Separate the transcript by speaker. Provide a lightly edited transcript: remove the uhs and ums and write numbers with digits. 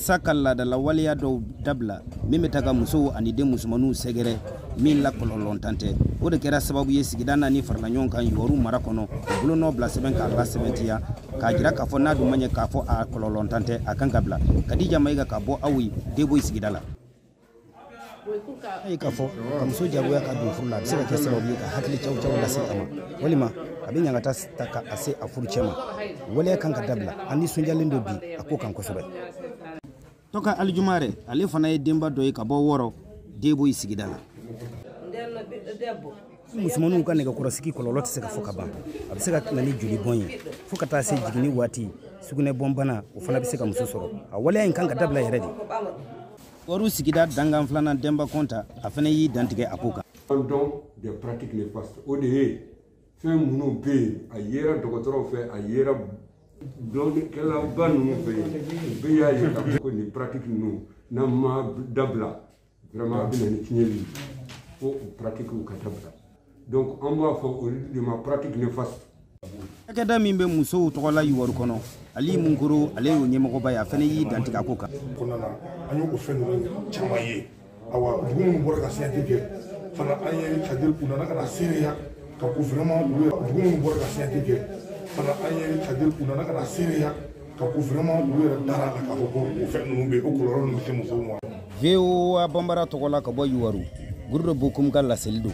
Speaker 1: Walasa ka laadala waleya dɔw dabila min bɛ taga musow ani den musomanninw sɛgɛrɛ min la kɔlɔlɔntan tɛ. O de kɛra sababu ye sigida naani farala ɲɔgɔn kan Youwarou mara kɔnɔ, bolonɔ bila sɛbɛn k'a la sɛbɛntiya k'a jira k'a fɔ n'a dun ma ɲɛ k'a fɔ a kɔlɔlɔntan tɛ, a kan ka bila. Kadija Mayiga ka bɔ aw ye Deboyi sigida la. A ye k'a fɔ ka muso jagoya ka don furu la, a bɛ se ka kɛ sababu ye ka hakili caw caw lase a ma, walima a bɛ ɲangata ta ka a se a furucɛ ma. Waleya kan ka dabila. An nisɔndiyalen don bi a ko kan kosɛbɛ. Tɔka Alijumare, ale fana ye denba dɔ ye ka bɔ Wɔrɔ Deboyi sigida la. Musomaninw ka nɛgɛkɔrɔsigi kɔlɔlɔ tɛ se ka fɔ ka ban. A bɛ se ka na ni jolibɔn ye fo ka taa se jiginni waati, sugunɛbɔnbana, o fana bɛ se ka muso sɔrɔ. A waleya in kan ka dabila yɛrɛ de. Youwarou sigida dankan filanan Denba Kɔnta, a fana y'i dantigɛ a ko kan.
Speaker 2: Abandon des pratiques néfastes, o de ye fɛn minnu bɛ yen, a yera dɔgɔtɔrɔw fɛ, a yera dɔnnikɛlaba ninnu fɛ yen, u bɛɛ y'a ye k'a fɔ ko nin pratique ninnu, n'an ma dabila, vraiment a bɛ na ni tiɲɛni ye, fo o pratique ka dabila. Donc an b'a fɔ olu de ma pratique néfaste.
Speaker 1: Cakɛda min bɛ musow tɔgɔ la Youwarou kɔnɔ, Ali Munkoro, ale y'o ɲɛmɔgɔba ye, a fana y'i dantigɛ a ko kan.
Speaker 3: Kɔnɔna na, an y'o fɛn ninnu caman ye. Awa, dugu minnu bɔra ka signature kɛ fana, an ye, c'est à dire u nana ka na seereya ka ko vraiment olu yɛrɛ, dugu minnu bɔra ka signature kɛ fana, an ye, c'est à dire u nana ka na seereya ka ko vraiment olu yɛrɛ dara la k'a fɔ ko o fɛn ninnu bɛ yen, o kɔlɔlɔ ninnu bɛ se musow ma.
Speaker 1: VOA Bambara tɔgɔ la ka bɔ Youwarou, Gurudo Bokum ka laseli don.